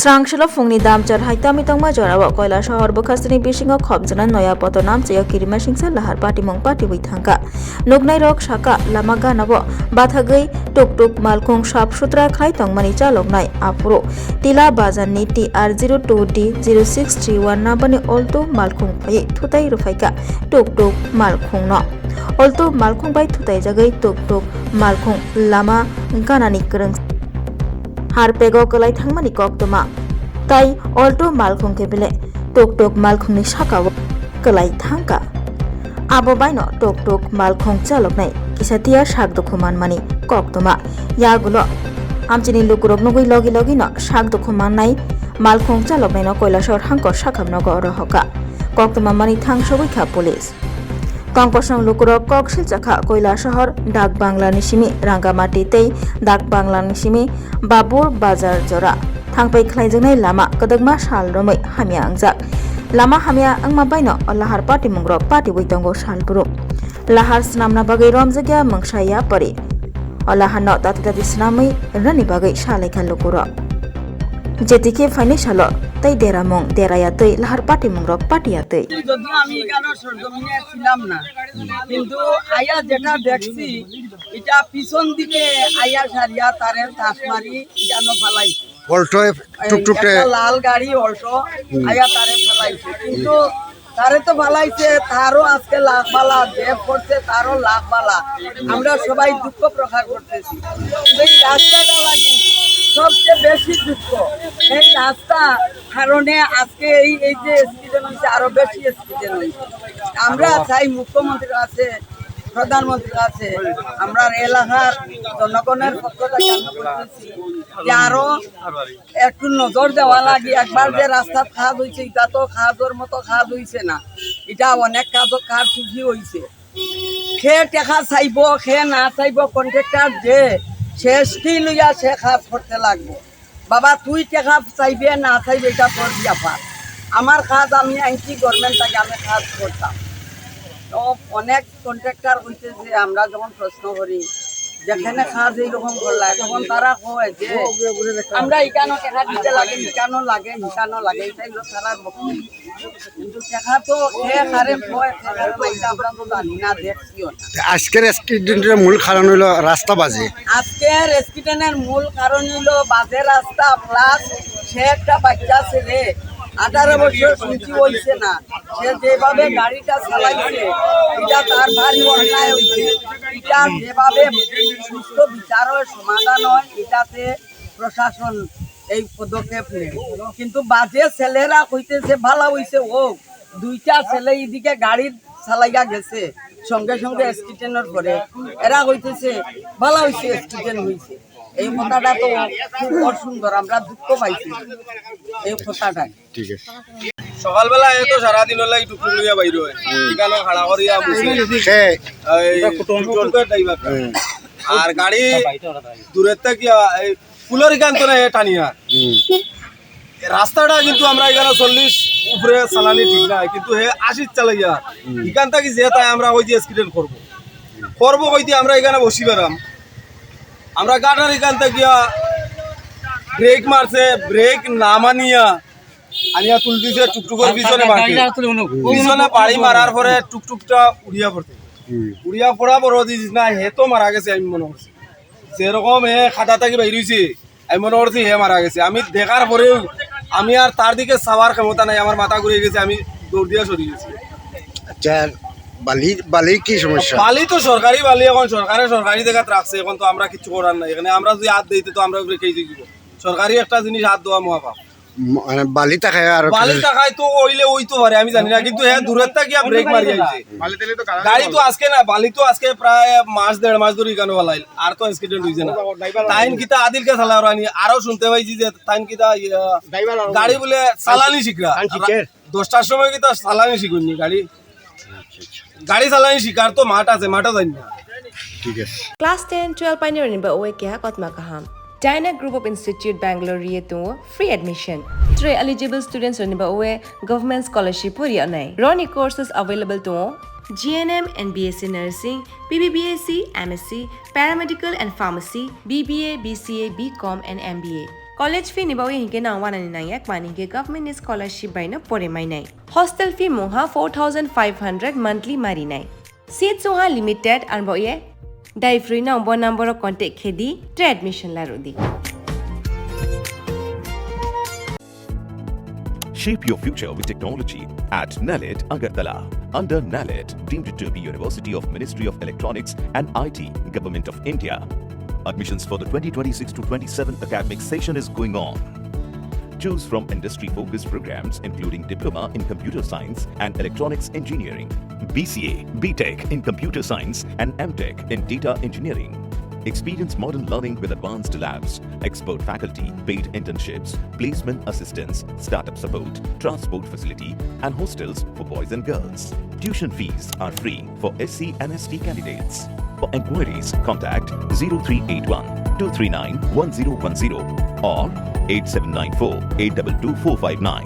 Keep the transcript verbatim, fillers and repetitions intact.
Chwrangsilo phungni damchar hai tamwi tongma jorao Koilasahar bwkhasteni bisingo khopjwnai Noya Potonam chaya kirima singsa lahar patimung patiwi thangkha. Nuknairok sakha, lama ganao bathagwi tuktuk malkhung sap sutra khlai tongmani chaloknai. Aphuru Tila bazarni T R zero two D zero six three one numberni Alto malkhung phaiwi thutai rwphaikha tuktuk malkhungno. Alto malkhung bai thutaijagwi tuktuk malkhung lama ganani kwrwng harpego kwlai thangmani koktwma. Tai Alto malkhung khe bele tuktuk malkhungni sakao kwlai thangkha. Abo baino tuktuk malkhung chaloknai kisa tiya sak dukhu manmani koktwma. Yagulo amchini lukurok nugwi logi logino sak dukhu mannai malkhung chaloknaino Koilasahar hangkor sakham nogo rohokha. Koktwma mani thang sogwi kha police. Tongkosong lukurok kok silchakha Koilasahar Dak Banglani simi Rangamati tei Dak Banglani simi Babur Bazar jora thangpai khlaijaknai lama kwdwkma sal romwi hamya wngjak. Lama hamya wngma baino o lahar patimungrok patiwi tongo salbrum. Lahar swnamna bagwi romjakya mungsa yapari. O laharno tati tati swnamwi rwnani bagwi salaikha lukurok. Jetikhe phainai salo tei deramung deraya twi lahar patimungrok patiya twi. যদিও আমি এখানে সরজমিনে ছিলাম না, কিন্তু আয়া যেটা দেখছি, এটা পিছন দিকে আয়া সারিয়া তারে চাষ মারি এখানে ফালাইছে। অল্টো এই টুকটুকটে। একটা লাল গাড়ি অল্টো হুম। আয়া তারে ফালাইছে, কিন্তু তারে তো ফালাইছে, তারও আজকে লাখ বালা, যে পড়ছে তারও লাখ বালা। আমরা সবাই দুঃখ প্রকাশ করতেছি। এই রাস্তাটা লাগি সবচেয়ে বেশি দুঃখ। এই রাস্তা কারণে আজকে এই, এই যে অ্যাক্সিডেন্ট হয়েছে, আরো বেশি অ্যাক্সিডেন্ট হয়েছে। আমরা চাই মুখ্যমন্ত্রীর কাছে, প্রধানমন্ত্রীর কাছে, আমরা এলাকার জনগণের পক্ষ থেকে আমরা বলতেছি যে আরো একটু নজর দেওয়া লাগে। একবার যে রাস্তার কাজ হয়েছে, এটা তো কাজের মতো কাজ হয়েছে না, এটা অনেক কাজ কারচুপি হয়েছে। খে টেকা চাইব, খে না চাইব, কন্ট্রাক্টর যে সে স্কিল লইয়া সে কাজ করতে লাগবো। বাবা, তুই টেকা চাইবে না চাইবে, এটা তোর ব্যাপার। আমার কাজ আমি আনছি গভর্নমেন্ট থেকে, আমি কাজ করতাম। তো অনেক কন্ট্রাক্টর হইতে যে আমরা যখন প্রশ্ন করি, যেখানে কাজ এইরকম করলা, তখন তারা কয় যে আমরা এখানে টেকা দিতে লাগে, এখানেও লাগে, এখানেও লাগে, এটাই হলো তারার বক্তব্য। কিন্তু টেকা তো কে কারে কয়, কে কারে না, এটা আমরা তো জানি না, দেখছিও না। আজকের অ্যাক্সিডেন্টের মূল কারণ হলো রাস্তা বাজে। আজকের অ্যাক্সিডেন্টের মূল কারণ হলো বাজে রাস্তা, প্লাস সে একটা বাচ্চা ছেলে, আঠারো বছর শুনছি হইছে না, সে যেভাবে গাড়িটা চালাইছে, এটা তার ভারী অন্যায় হইছে। এটা যেভাবে সুস্থ বিচার হয়, সমাধান হয়, এটাতে প্রশাসন এই পদক্ষেপ নেয়। কিন্তু বাজে ছেলেরা কইতেছে ভালা হইছে, ও দুইটা ছেলে এদিকে গাড়ি চালাইয়া গেছে, সঙ্গে সঙ্গে অ্যাক্সিডেন্টের পরে এরা কইতেছে ভালা হইছে, অ্যাক্সিডেন্ট হইছে। এই কথাটা তো খুব অসুন্দর, আমরা দুঃখ পাইছি এই কথাটায়। ঠিক আছে। সকালবেলা এ তো সারাদিন হলাই টুকটুক লইয়া বাইর হয়, এখানে খাড়া করিয়া বসে। সে এই টুকটুকের ড্রাইভার। হুম। আর গাড়ি দূরের থেকে এই ফুলর এখান তো না, এ টানিয়া। হুম। রাস্তাটা কিন্তু আমরা এখানে চল্লিশ উপরে চালানি ঠিক নাই, কিন্তু হে আশি চালাইয়া। হুম। এখান থেকে যে তাই আমরা ওই যে অ্যাক্সিডেন্ট করবো, করবো কইতে আমরা এখানে বসি বেড়াম। আমরা গাটার এখান থেকে গিয়া ব্রেক মারছে, ব্রেক না মানিয়া আনিয়া তুল দিছে টুকটুকের পিছনে মারছে। পিছনে বাড়ি মারার পরে টুকটুকটা উড়িয়া পড়ছে। হুম। উড়িয়া পড়া বড় দিস না, হে তো মারা গেছে আমি মনে করছি। যেরকম হে খাদা থাকি বাইর হইছে, আমি মনে করছি হে মারা গেছে। আমি দেখার পরেও আমি আর তার দিকে চাওয়ার ক্ষমতা নাই, আমার মাথা ঘুরে গেছে, আমি দৌড় দিয়া সরে গেছি। আচ্ছা, বালি, বালি কি সমস্যা? বালি তো সরকারি বালি, এখন সরকারে সরকারি জায়গাত রাখছে, এখন তো আমরা কিছু করার নাই। এখানে আমরা যদি হাত দিই তো আমরা উপরে খেয়ে দিব। সরকারি একটা জিনিস হাত দেওয়া মহাপাপ। ম-, মানে বালি থাকায় আর বালি থাকায় তো ওইলে ওই তো পারে, আমি জানি না, কিন্তু হ্যাঁ দূরের থেকে ব্রেক মারি আইছে। গাড়ি তো আজকে না, বালি তো আজকে প্রায় মাস দেড় মাস ধরে এখানে ফালাইল, আর তো অ্যাক্সিডেন্ট হইছে না। তাইন কিতা আদিলকে চালা ওরানি, আরো শুনতে পাইছি যে তাইন কিতা, ইয়া, গাড়ি বলে চালানি শিখরা। দশটার সময় কিতা চালানি শিখুননি গাড়ি? গাড়ি চালানি শিখার তো মাঠ আছে, মাঠে যাই না। ঠিক আছে। Class ten, twelve painirokni ba oe keha kotma kaham. Dyna Group of Institute Bangalore ri tongo free admission. Tre eligible students rokni ba oe government scholarship pori anai. Roni courses available tongo G N M and B S C Nursing, B B B S C, M S C, Paramedical and Pharmacy, B B A, B C A, B Com and M B A. College fee ni bagwi hinkhe nang wanani nangya, mani hinkhe government ni scholarship bai no pore mainai. Hostel fee mungha four thousand five hundred monthly marinai. Seat sungha limited, arbo ye dai free nang bo number o contact khe di, tre admission la rw di. Shape your future with technology at NALET Agartala. Under NALET, deemed to be University of Ministry of Electronics and I T, Government of India. Admissions for the twenty twenty-six to twenty-seven academic session is going on. Choose from industry-focused programs including Diploma in Computer Science and Electronics Engineering, B C A, B Tech in Computer Science and M Tech in Data Engineering. Experience modern learning with advanced labs, expert faculty, paid internships, placement assistance, startup support, transport facility, and hostels for boys and girls. Tuition fees are free for S C and S T candidates. For inquiries, contact zero three eight one two three nine one zero one zero or eight seven nine four eight double two four five nine.